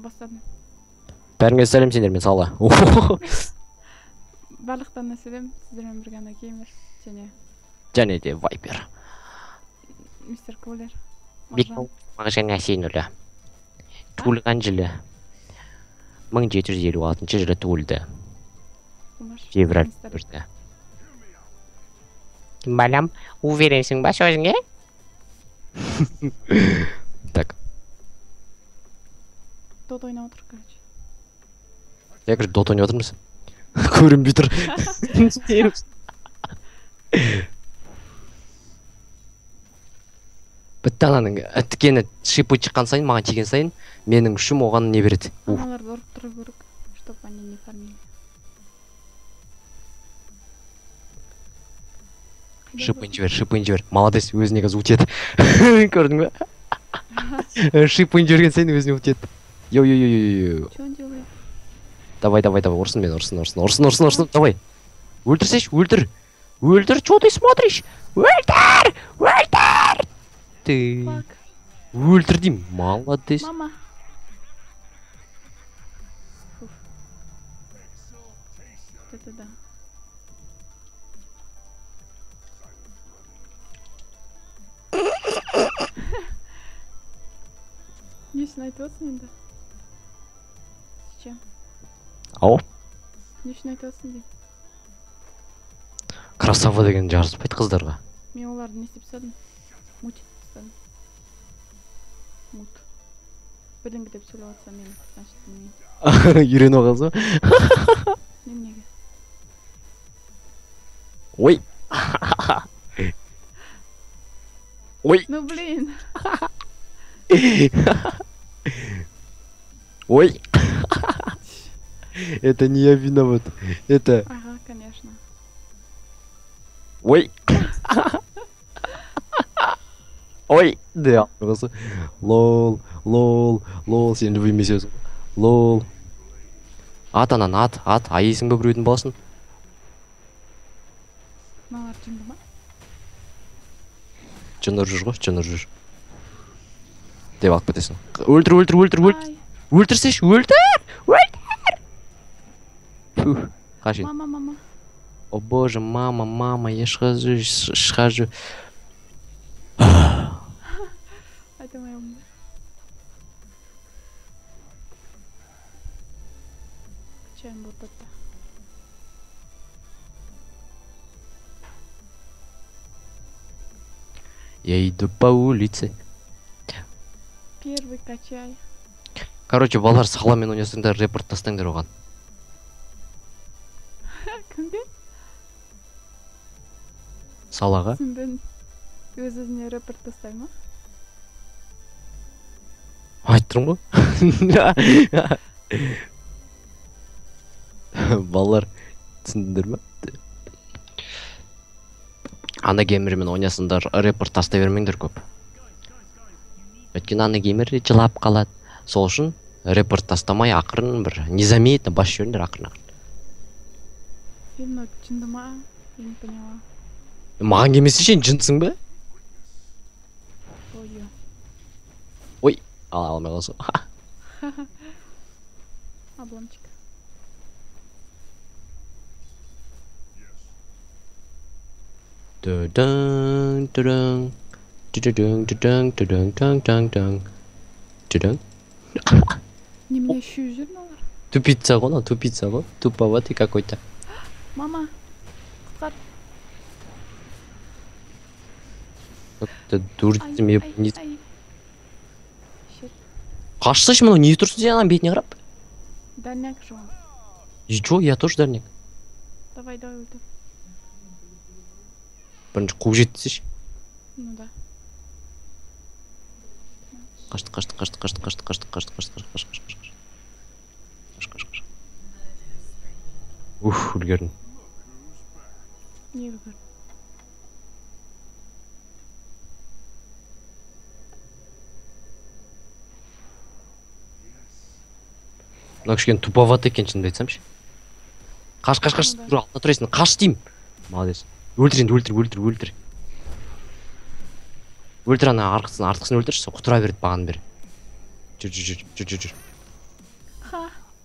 Бастадым. Бәріңе сәлем, сендермен Сала. Барлықтарына сәлем, сіздермен бірге Ана Геймер және де Вайпер. Мистер Кулер. Мағжан Әсенұлы. Туылған жылы 1756 жылы туылды. Февраль 4-те. Балам, уверенсің ба сөзіңе? Так. Дот ойнап отыр, короче. Я, короче, дот ойнап отырмыз. Көрінбей тұр. Бітті ананың тікені шипы шыққан сайын, маған тиген сайын, менің үшім оған не береді. Аналарды ұрып тұру керек, чтоб они не фармили. Шипын жібер, шипын жібер. Молодец, өзіне қазір өтеді. Көрдің бе? Шипын жіберген сайын өзіне өтеді. Йо-йо-йо-йо. Что он делает? Давай, давай, давай, ұрсын мен, ұрсын, ұрсын, ұрсын, ұрсын, ұрсын, давай. Өлтірсеші, өлтір. Өлтір, что ты смотришь? Өлтір! Өлтір! Ты. Өлтір деймін, молодец. Мама. Это да. Не үшін айтып отырсың енді? Зачем? Ау? Не үшін айтып отырсың деймін. Красава деген жараспайды қыздарға. Мен оларды не істеп тастадым? Мут етіп тастадым. Мут. Бірдеңе деп сөйлеп жатса мен, значит, білмеймін. Үйреніп алғансың ба? Неменеге? Ой! Ой! Ну блин! Ой! Это не я виноват. Это... Ага, конечно. Ой! Ой! Да. Лол, лол, лол, сен любимый сөзің. Лол. Ат анан, ат, ат. Айесің бе біреудің баласын? Мыналар жынды ма? Жыныр жүр ғой, жыныр жүр. Деп алып кетесің. Өлтір, өлтір, өлтір, өлтір. Өлтірсеші, өлтір! Өлтір! Фух, қаш енді. Мама, мама. О боже, мама, мама, я схожу, схожу. Это моя умная. Качаем вот это. Я иду по улице. Первый качай. Короче, балалар, саламен ойнасаңдар, репорт тастаңдар оған. Кімге? Салаға. Түсінбедім. Өз-өзіне репорт тастай ма? Айтып тұрмын ғой. Балалар, түсіндіңдер ме? Ана геймермен ойнасаңдар, репорт тастай бермеңдер көп. Өйткені ана геймер жылап қалады. Сол үшін репорт тастамай ақырын бір незаметно бас жіберіңдер ақырын ақырын. Мынау жынды ма? Я не поняла. Маған келмесе сен жындысың ба? Ой. Ой, ала алмай қалсың. Обломчик. Ду-дун, ду-дун. Ду-ду-дун, ду-дун, ду-дун, ду-дун, ду-дун. Немене үшеу жүр мыналар? Тупица ғой, мынау тупица ғой. Туповатый какой-то. Мама, құтқар. Как-то дурдым. Қашсайшы, мынау не тұрсың сен ананың бетіне қарап? Дальняк же он. И чё, я тоже дальняк. Давай, давай, өлтір. Бірінші қуып жетсеші. Ну да. Қашты, қашты, қашты, қашты, қашты, қашты, қашты, қашты, қашты, қашты, қашты. Қаш, қаш, қаш. Уф, үлгердім. Не үлгердің? Мынау кішкене туповатый екен, шынымды айтсамшы. Қаш, қаш, қаш, тұр, алдына тұресің, қаш деймін. Молодец. Өлтір енді, өлтір, өлтір, өлтір. Өлтір ана артқысын, артқысын өлтірші, сол құтыра береді бағаны бері. Жүр, жүр, жүр, жүр, жүр, жүр.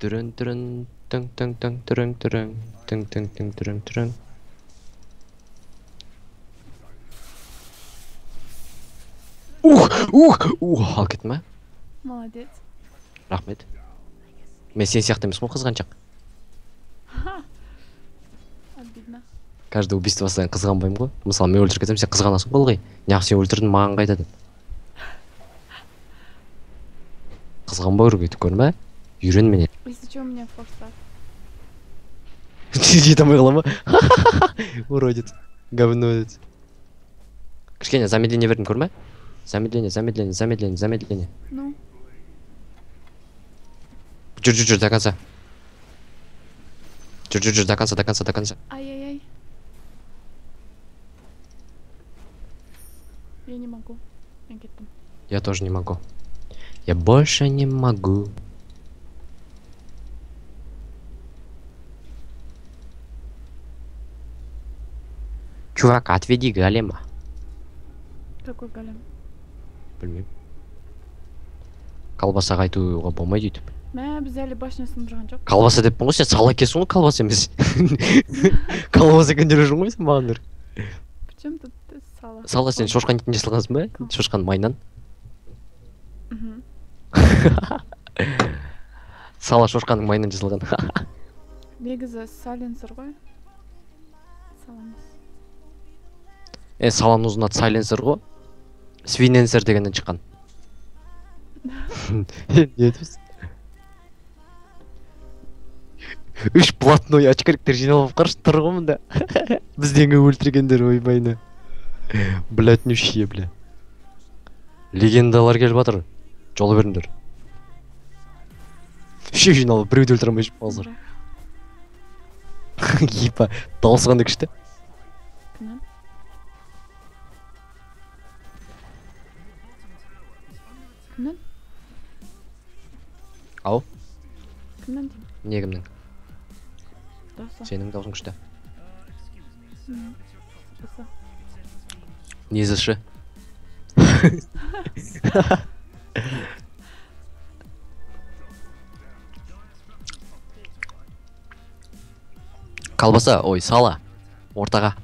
Түрін түрін түң түң түң түрін түрін түң түң түң түрін түрін. Ух, ух, ух, алып кеттім ба? Молодец. Рахмет. Мен сен сияқты емеспін ғой, қызғаншақ. Обидно. Каждый убийство сайын қызғанбаймын ғой. Мысалы, мен өлтіріп кетсем, сен қызғанасың ғой ылғи. Неғып сен өлтірдің, маған қайда деп. Қызғанбау керек өйтіп, көрдің бе? Үйрен менен. Если что, у меня форсаж. Жете алмай қала ма? Уродец. Говноец. Кішкене замедление бердім, көрдің бе? Замедление, замедление, замедление, замедление. Ну. Жүр, жүр, жүр, до конца. Жүр, жүр, жүр, до конца, до конца, до конца. Ай-яй-яй. Я не могу. Я кеттім. Я тоже не могу. Я больше не могу. Чувак, отведи голема. Какой голем? Білмеймін. Колбасаға айтуға болмайды өйтіп. Мә, біз әлі башня сындырған жоқ. Колбаса деппін ғой, сен сала екенсің ғой, колбаса емес. Колбаса екен деп жүрсің ғой сен маған бір. Причем тут сало? Сала сен шошқан етін жасалғансың ба? Шошқан майынан. Мгм. Сала шошқаның майынан жасалған. Негізі сайленсер ғой. Сала емес. Саланың ұзын аты сайленсер ғой. Свиненсер дегеннен шыққан. Не айтыпсыз? Үш блатной очкариктер жиналып қарсы тұр ғой мында. Бізден көп өлтіргендер, ойбайны. Бляднющие, бля. Легендалар келіп жатыр. Жол беріңдер. Үшеу жиналып, біреуді өлтіре алмай жүріп қалсыр. Епа, дауысы қандай күшті. Кімнің? Кімнің? Ау? Кімнің деймін? Не кімнің? Дауысы. Сенің даусың күшті. Дауысы. Не заши? Колбаса, ой, сала. Ортаға.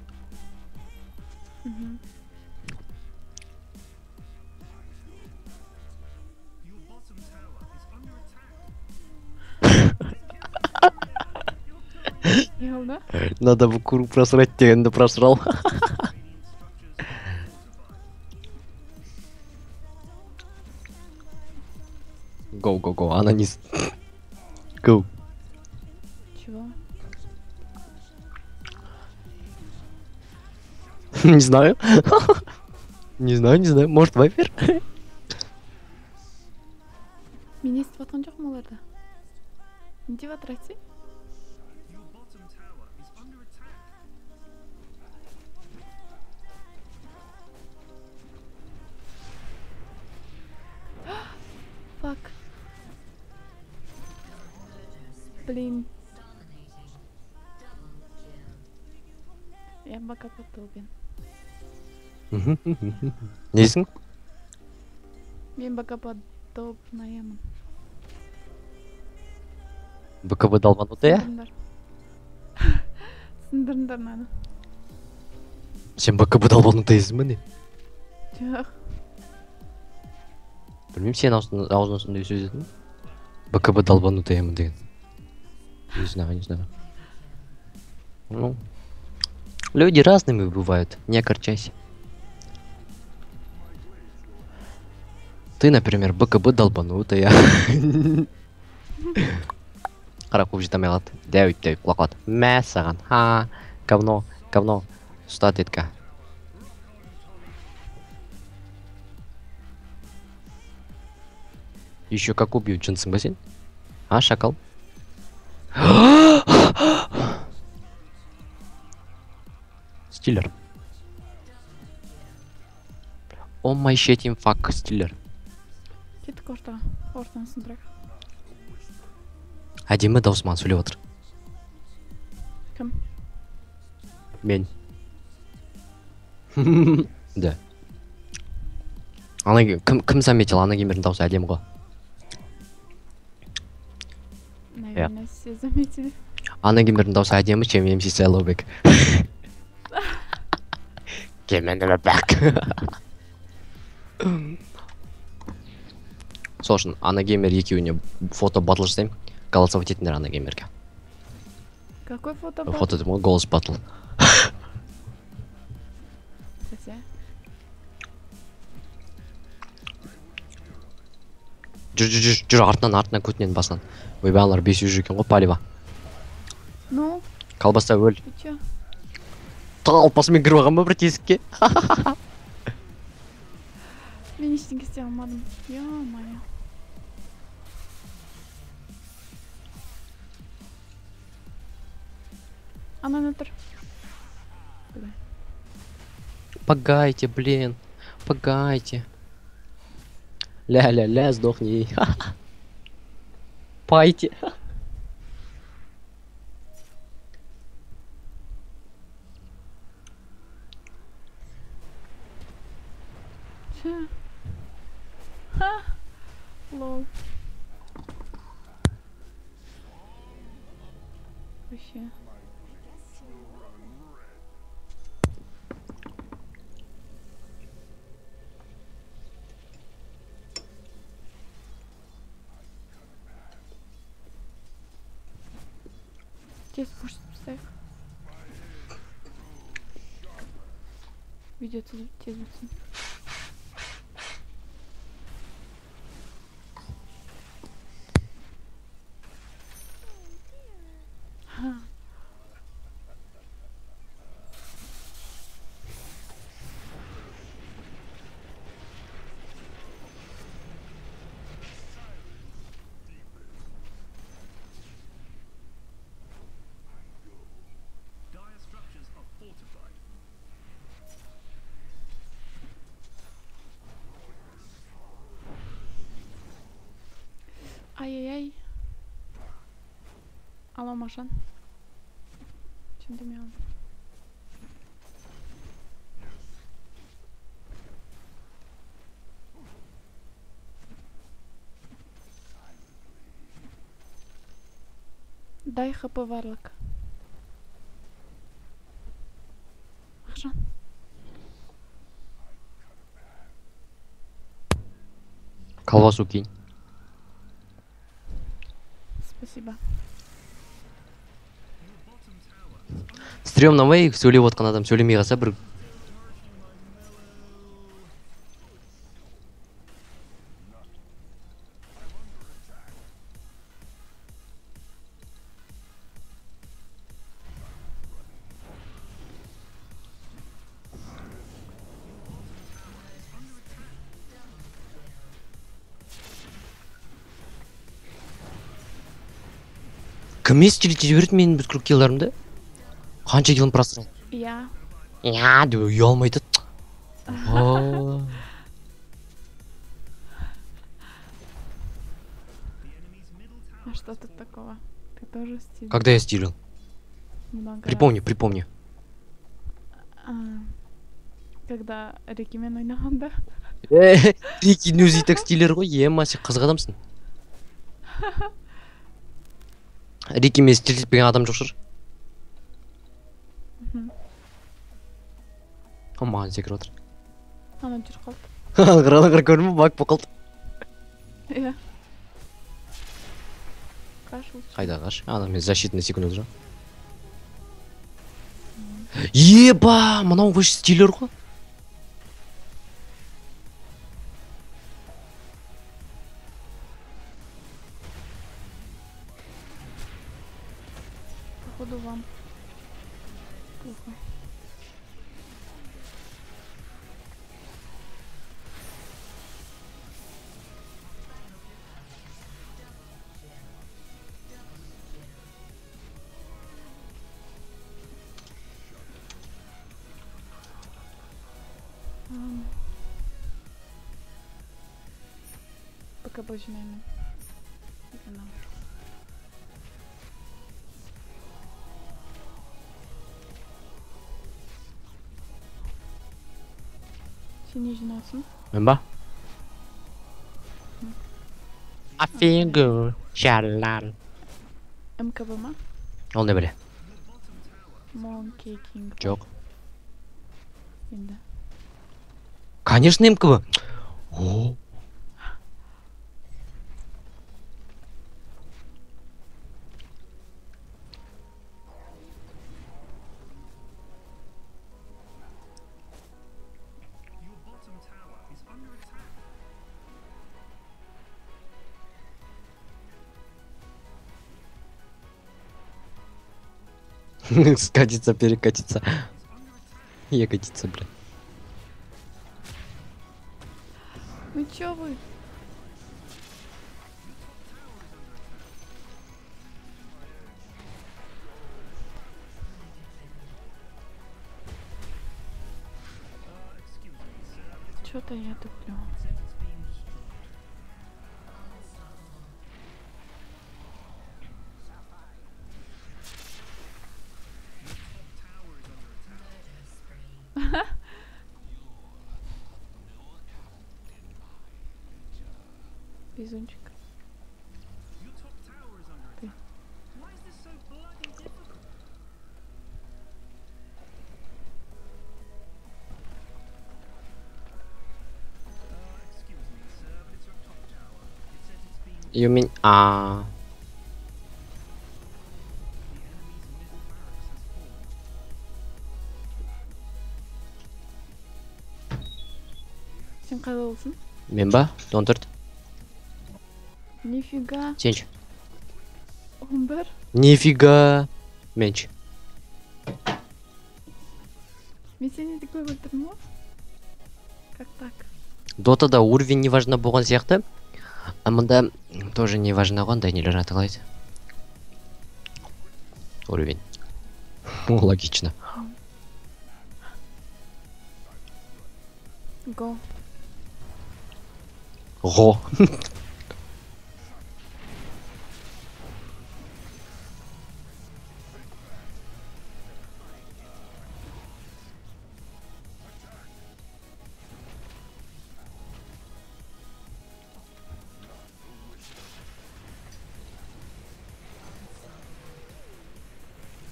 Не болды? Надо бы куру просрать дегенді просрал. Go, go, go, анонис. Go. Чего? Не знаю. Не знаю, не знаю. Может, вайпер? Мен естіп жатқан жоқпын оларды. Не деп жатыр, айтсай? Фак. Блин. Я богоподобен. Несің? Мен богоподобнаямын. БКБ долбанутая? Сындырыңдар мынаны. Сен БКБ долбанутаясың ба не? Жоқ. Білмеймін, сен аузынан сондай сөз едің. БКБ долбанутаямын деген. Не знаю, не знаю. Ну, люди разными бывают, не огорчайся. Ты, например, БКБ долбанутая. Қара қуып жете алмай қалады. Дәуіп, дәуіп құлап қалады. Мә саған. Ха, говно, говно. Ұста, детка. Еще как убьют, жынсың ба сен? А, шакал? Стиллер. О май щетим фак, стиллер. Кеттік ортаға, ортаны сындырайық. Әдемі дауыс маған сөйлеп отыр. Кім? Мен. Да. Ана кім заметил, ана кемердің дауысы әдемі ғой. Наверное, все заметили. Ана Геймердің дауысы әдемі, чем MC Сайлаубек. Back. Сол үшін Ана Геймер екеуіне фото батл жасаймын. Голосовать етіңдер Ана Геймерге. Какой фото батл? Фото деймін ғой, голос батл. Жүр, жүр, жүр, жүр, артынан, артынан, көтінен, басынан. Ойбай, аналар бесеу жүр екен ғой, палево. Ну? Колбаса өл. Ты чё? Талпасымен кіріп алған ба бір тесікке? Мен ештеңе істей алмадым. Ё-моё. Ананы өлтір. Погайте, блин. Погайте. Ля-ля-ля, сдохни. Пайте. Ха. Лол. Вообще. Тез пушить поставь. Видео тез бітсін. Ай-яй-яй. Алло, Машан. Чем ты меня? Дай хп, варлок. Машан. Колбасу кинь. Спасибо. Стрёмно ма сөйлеп отқан адам сөйлемей қалса бір. Кім стилить жіберді менің бүткіл килларымды? Қанша киллым просрал? Я. Я деп ұялмай айтады. А что тут такого? Ты тоже стилил? Когда я стилил? Много. Припомни, припомни. Когда Рикимен ойнағанда. Рики өзі так стилер ғой, ема, сен қызық адамсың. Рикимен стилетпеген адам жоқ шығар. Маған секіріп отыр. Ана жүріп қалды. Ана қара көрдің бе, баг болып қалды. Иә. Қаш лучше. Қайда қаш? Ана мен защитный секунд отырмын. Еба, мынау вообще стилер ғой. Походу вам плохо. БКБ жинаймын. Сен не жинайсың? Мен ба? I feel good. Шалал. МКБ ма? Ол не бәле? Monkey King. Жоқ. Енді. Конечно, МКБ. О. Скатиться, перекатиться. Ягодица, бля. Ну чё вы? Чё-то я туплю. Везунчик. Ты. You mean а. Сен қай левелсің? Мен ба? 14. Нифига. Сен ше? 11. Нифига. Мен ше? Мен сені де көп өлтірдім ғой. Как так? Дотада уровень не важно болған сияқты. А мында тоже не важно ғой, андай нелер аталайды. Уровень. Ну, логично. Го. Го.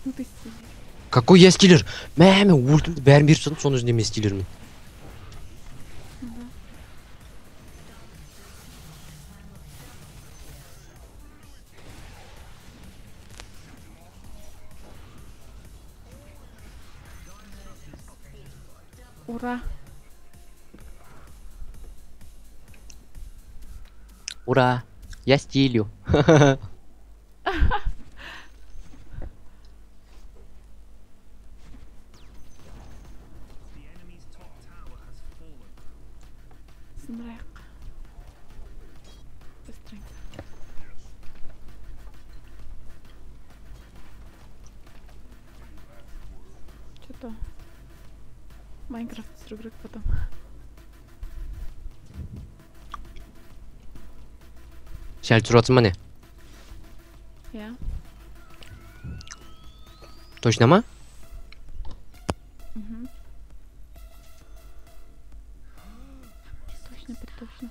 Ну ты стилер. Какой я стилер? Мә, мен ультімді бәрін беріп тастадым, соның өзінде мен стилермін. Ура. Ура, я стилю. Сындырайық. Быстренько. Чё-то Майнкрафт түсіру керек потом. Сен әлі түсіріп жатсың ба не? Иә. Точно ма? Мгм. Точно, точно.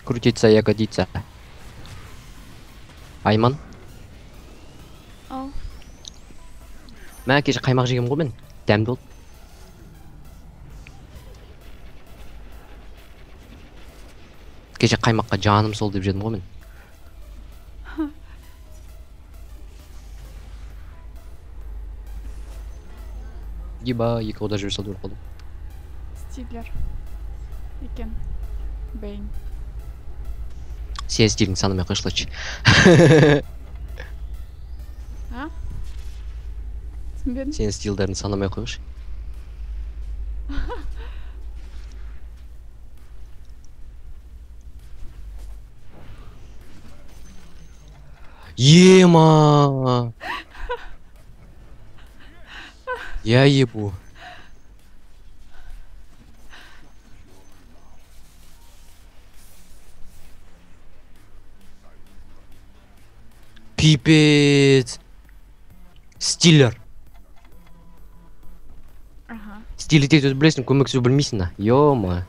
Крутится ягодица. Айман. Ау. Мә, кеше қаймақ жегем ғой мен. Дәмді болды. Кеше қаймаққа жаным сол деп жедім ғой мен. Еба, екі ода жібере салды, өліп қалдым. Стилер екен. Бейн. Сен стилің санамай қойшылайшы. А? Түсінбедім. Сен стилдерін санамай қойшы. Ема! Я ебу. Пипец. Стиллер. Ага. Стилить өзі білесің, көмектесу білмейсің да. Ё-моё.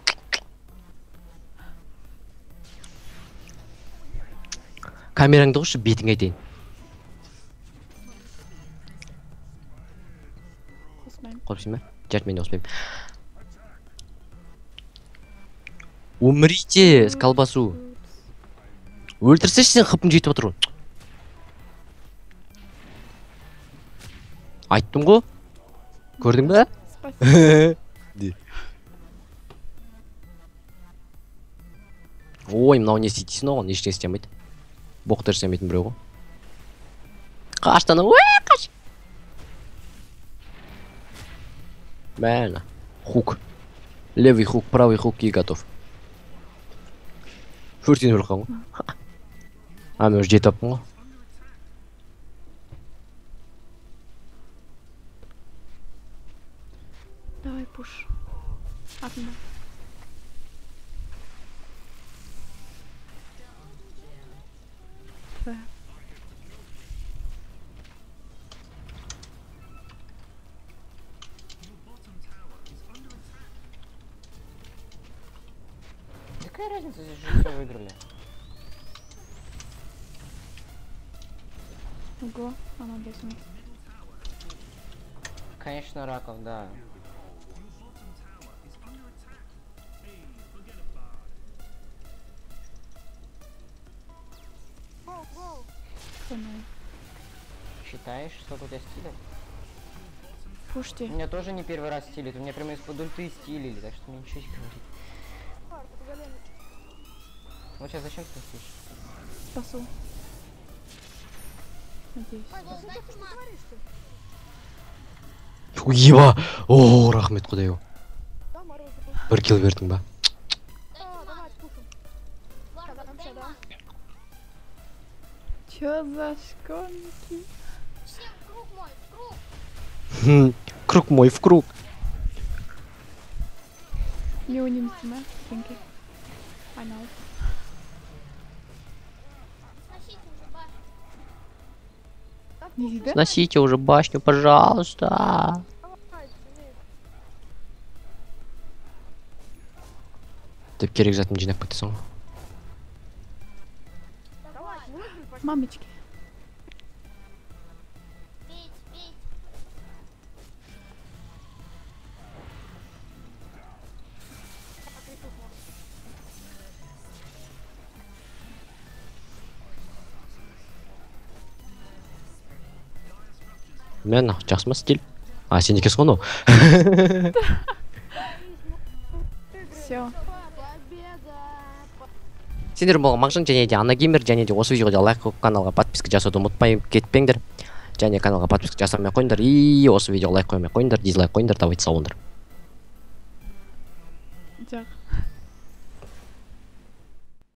Камераңды қойшы, бетіңе айтайын. Қосмаймын. Қоспайсың ба? Жарайды, мен де қоспаймын. Умрите с колбасу. Өлтірсеші, сен хпың жетіп отыр ғой. Айттым ғой. Көрдің бе? Спасибо. Ой, мынау не істейді дейсің оған? Ештеңе істей алмайды. Боқ та жасамайтын біреу ғой. Қаштан, ой, қаш. Мәні. Хук. Левый хук, правый хук и готов. Өртеніп өліп қалған ғой. А, мен уже жетіп алыппын ғой. Давай, пуш. Артында. Твоя. Какая разница, здесь же все выиграли. Ого, она бесит. Конечно, раков, да. Считаешь, сколько у тебя стилей? Пушти. У меня тоже не первый раз стилит, у меня прямо из-под ульты стилили, так что мне ничего не говорит. Вот сейчас зачем ты стилишь? Спасу. Надеюсь. Еба! О, рахмет құдай. Бір килл бердің ба? Чё за школьники? Всем круг мой, в круг. Круг мой, в круг. Не унимся, да? Айналып. Не дейді? Сносите уже башню, пожалуйста. Деп керек затын жинап кетесің ғой. Мамочки. Мен жақсы ма стиль? А, сен екенсің ғой анау. Все. Сендер болған Мағжан және де Ана Геймер, және де осы видеоға лайк қойып каналға подписка жасауды ұмытпай кетпеңдер. Және каналға подписка жасамай қойыңдар. И осы видеоға лайк қоймай қойыңдар, дизлайк қойыңдар, давайте сау болыңдар. Жоқ.